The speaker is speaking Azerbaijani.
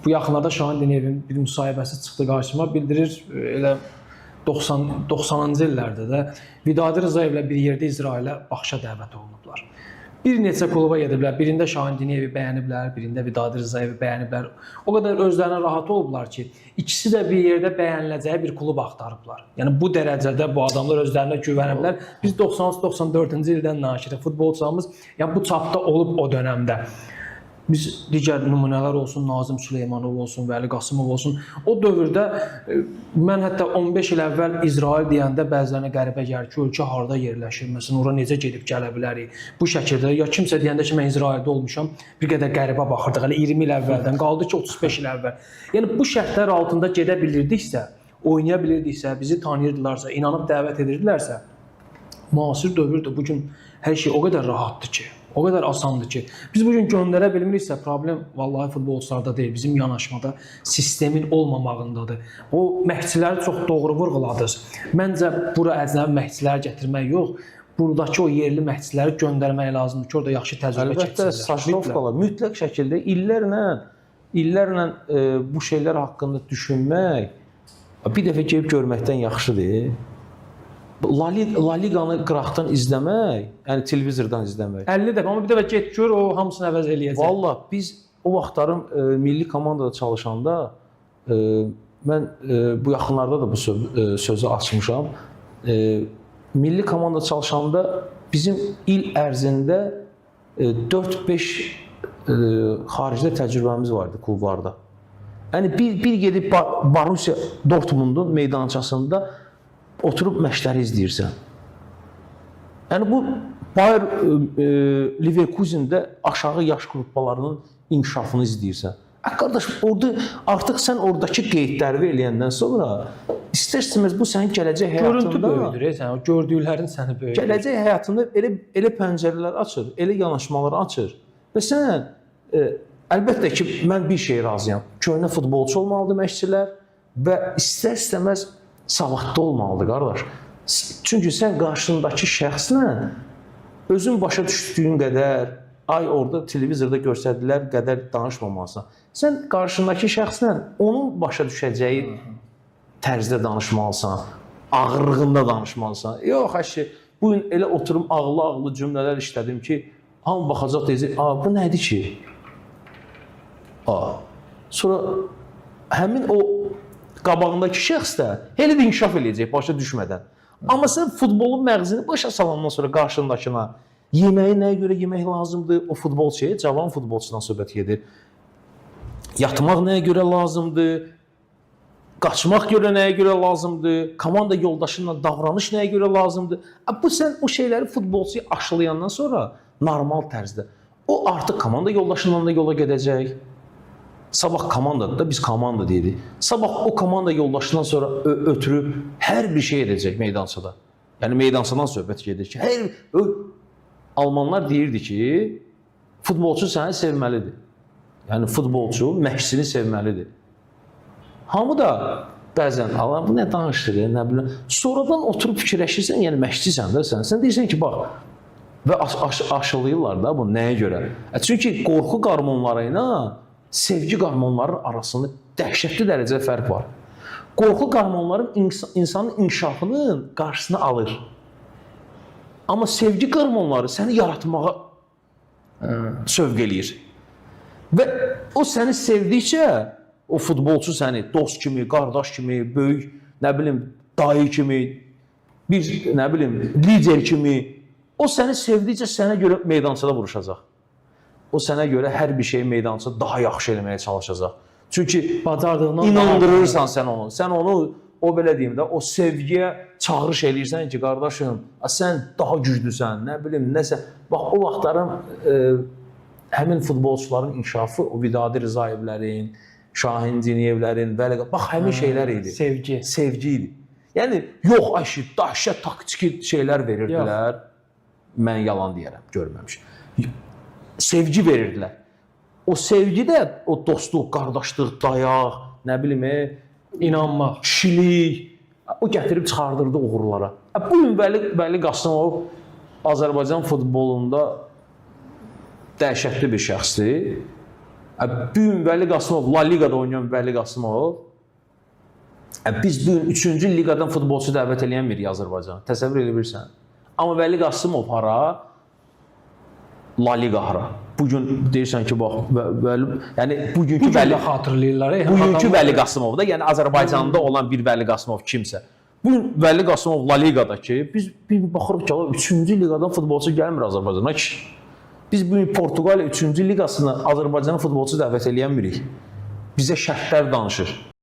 Bu yaxınlarda Şahin Diniyevin bir müsahibəsi çıxdı qarşıma, bildirir elə 90 90-cı illərdə də Vidadi Rızayevlə bir yerdə İsrailə baxışa dəvət olunublar. Bir neçə kluba gediblər. Birində Şahin Diniyevi bəyəniblər, birində Vidadi Rızayevi bəyəniblər. O qədər özlərinə rahat olublar ki, ikisi də bir yerdə bəyəniləcəyi bir klub axtarıblar. Yəni bu dərəcədə bu adamlar özlərinə güvəniblər. Biz 93-94-cü ildən danışırıq. Futbolçularımız yəni bu çapda olub o dönəmdə. Biz digər nümunələr olsun, Nazim Süleymanov olsun, Vəli Qasımov olsun. O dövrdə mən hətta 15 il əvvəl İsrail deyəndə bəzilərinə qəribə gəlir ki, ölkə harda yerləşir? Məsələn, ora necə gedib gələ bilərik? Bu şəkildə ya kimsə deyəndə ki, mən İsraildə olmuşam, bir qədər qəribə baxırdıq. Hələ 20 il əvvəldən qaldı ki, 35 il əvvəl. Yəni bu şərtlər altında gedə bilirdiksə, oynaya bilirdiksə, bizi tanıyırdılarsa, inanıb dəvət edirdilərsə, müasir dövrdür. Bu gün hər şey o qədər rahatdır ki, o qədər asandır ki, biz bu gün göndərə bilmiriksə, problem vallahi futbolçularda deyil, bizim yanaşmada sistemin olmamağındadır. O məşqçiləri çox doğru vurğuladınız. Məncə bura əcnəbi məşqçilər gətirmək yox, buradakı o yerli məşqçiləri göndərmək lazımdır ki, orada yaxşı təcrübə Əlbəttə, keçsinlər. stajirovkalar mütləq şəkildə illərlə bu şeylər haqqında düşünmək bir dəfə gedib görməkdən yaxşıdır. La Liqanı qıraqdan izləmək, yəni televizordan izləmək. 50 dəfə, amma bir dəfə get gör, o hamısını əvəz eləyəcək. Vallah biz o vaxtların milli komandada çalışanda mən bu yaxınlarda da bu sözü açmışam. Milli komandada çalışanda bizim il ərzində 4-5 xaricdə təcrübəmiz var idi klublarda. Yəni bir gedib Borussia Dortmundun meydançasında oturub məşqləri izləyirsən. Yəni bu Bayer Leverkusen-də aşağı yaş qruplarının inkişafını izləyirsən. Qardaş, orada artıq sən oradakı qeydləri eləyəndən sonra istər-istəməz bu sənin gələcək Görüntü həyatında böyüdür, sən o gördüklərin səni böyüdür. Gələcək həyatında elə pəncərələr açır, elə yanaşmalar açır və sən əlbəttə ki, mən bir şeyə razıyam. Köhnə futbolçu olmalıdır məşqçilər və istər-istəməz savadlı olmalıdır qardaş. Çünki sən qarşındakı şəxslə özün başa düşdüyün qədər, ay orada televizorda göstərdilər qədər danışmamalısan. Sən qarşındakı şəxslə onun başa düşəcəyi tərzdə danışmalısan, ağırlığında danışmalısan. Yox, əşi, bu gün elə oturum ağıllı-ağıllı cümlələr işlədim ki, hamı baxacaq deyəcək, "A, bu nədir ki?" A. Sonra həmin o qabağındakı şəxs də elə də inkişaf eləyəcək başa düşmədən. Amma sən futbolun məğzini başa salandan sonra qarşındakına yeməyi nəyə görə yemək lazımdır? O futbolçuya, cavan futbolçudan söhbət gedir. Yatmaq nəyə görə lazımdır? Qaçmaq görə nəyə görə lazımdır? Komanda yoldaşı ilə davranış nəyə görə lazımdır? Bu sən o şeyləri futbolçuya aşılayandan sonra normal tərzdə o artıq komanda yoldaşından da yola gedəcək. Sabah komandadır da, biz komanda deyirik. Sabah o komanda yoldaşından sonra ötürü hər bir şey edəcək meydançada. Yəni meydançadan söhbət gedir ki, hər Almanlar deyirdi ki, futbolçu səni sevməlidir. Yəni futbolçu məşqçini sevməlidir. Hamı da bəzən Allah bu nə danışır, nə bilim. Sonradan oturub fikirləşirsən, yəni məşqçisən də sən. Sən deyirsən ki, bax və aşılayırlar da bunu nəyə görə? Çünki qorxu qarmonları ilə sevgi qarmonlarının arasında dəhşətli dərəcədə fərq var. Qorxu qarmonları insanın inkişafının qarşısını alır. Amma sevgi qarmonları səni yaratmağa sövq eləyir. Və o səni sevdikcə, o futbolçu səni dost kimi, qardaş kimi, böyük, nə bilim, dayı kimi, bir nə bilim, lider kimi, o səni sevdikcə sənə görə meydançada vuruşacaq. O sənə görə hər bir şeyi meydançada daha yaxşı eləməyə çalışacaq. Çünki bacardığından inandırırsan sən onu. Sən onu o belə deyim də, o sevgiyə çağırış eləyirsən ki, qardaşım, sən daha güclüsən, nə bilim, nəsə. Bax o vaxtların həmin futbolçuların inkişafı, o Vidadi Rızayevlərin, Şahin Diniyevlərin, Vəli, bax həmin şeylər idi. Sevgi. Sevgi idi. Yəni yox əşi, dəhşət taktiki şeylər verirdilər. Mən yalan deyərəm, görməmişəm. Sevgi verirdilər. O sevgi də o dostluq, qardaşlıq, dayaq, nə bilim, inanmaq, kişilik, o gətirib çıxardırdı uğurlara. Bu gün Vəli Qasımov Azərbaycan futbolunda dəhşətli bir şəxsdir. Bu gün Vəli Qasımov La Liqada oynayan Vəli Qasımov biz bu gün 3-cü liqadan futbolçu dəvət eləyəmirik Azərbaycana. Təsəvvür edə bilirsən? Amma Vəli Qasımov hara? La Liqa hara? Bu gün deyirsən ki, bax Vəli, yəni bugünkü Bu gün Vəli də xatırlayırlar. bugünkü Vəli Qasımov da, yəni Azərbaycanda olan bir Vəli Qasımov kimsə. Bu gün Vəli Qasımov La Liqadakı biz bir baxırıq ki, 3-cü liqadan futbolçu gəlmir Azərbaycana ki. Biz bu gün Portuqaliya 3-cü liqasına Azərbaycanın futbolçu dəvət eləyəmirik. Bizə şərtlər danışır.